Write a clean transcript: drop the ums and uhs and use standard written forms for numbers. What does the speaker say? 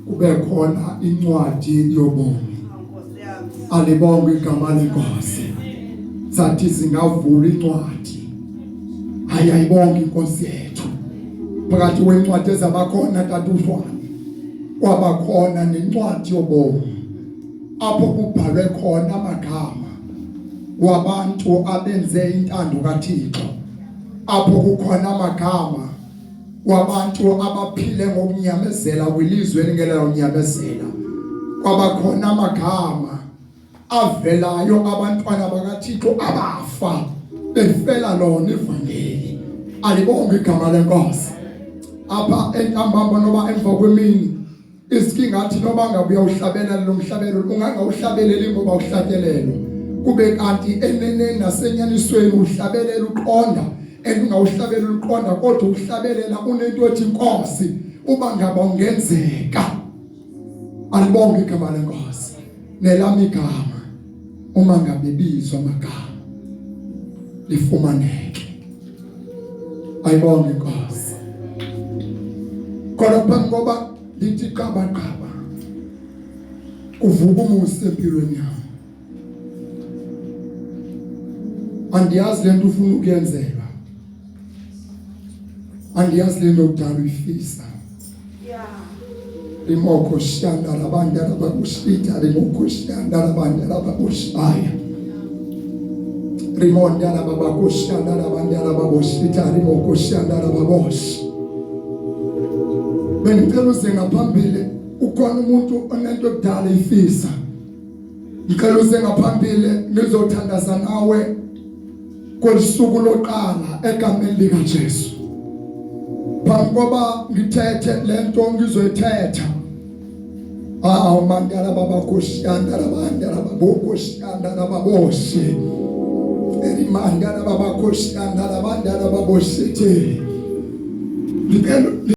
Kube khona incwadi yobomi. Alibongwe igama leNkosi. Sathi singavula incwadi. Hayi, ayibonge inkosi yethu. Phakathi kwencwadi ezabakhona tatushwane kwabakhona nencwadi yobomi apho kubhalwe khona amagama wabantu abenze intando kaThixo, apho kukhona amagama wabantu abaphile ngokunyamezela kwilizwe elingela unyamezela. Kwabakhona amagama avelayo abantwana bakaThixo abafa befela lona ivangeli. Alibonge igama lenkosi. Apha entambama noba emva kwemini isike ngathi noba ngabe uyawuhlabela lo mhlabelo, ungangawuhlabeleli ngoba uhlatyelelwa, kube kanti eneneni nasenyanisweni uhlabelela uqonda, and ungawuhlabelela uqonda kodwa uhlabelela unento ethi, Nkosi, uba ngaba ungenzeka. Alibonge igama lenkosi. Nelami igama, uma ngabe bizwa amagama, lifumaneke. Ayibonge inkosi. Kodwa phambi ngoba ndithi qaba qaba, kuvuka umusa empilweni yami. Andiyazi lento ufuna ukuyenzelwa, andiyazi lento okudala uyifisa. Rimoko shanda rabanda rabakushita, rimoko shanda rabanda rabakushaya, rimonda rabakushanda rabanda rabakushita, rimoko shanda rababosh. Bengicela uze ngaphambili, ukhona umuntu onento ekudala ifisa. Ngicela uze ngaphambili, ngizothandaza nawe kwelisuku loqala egameni lika Jesu. Phambi koba ngithethe lento ngizoyithetha, awu mandala baba kushanda labandala babokushanda lababoshi elimandala baba kushanda labandala baboshithi. Ngicela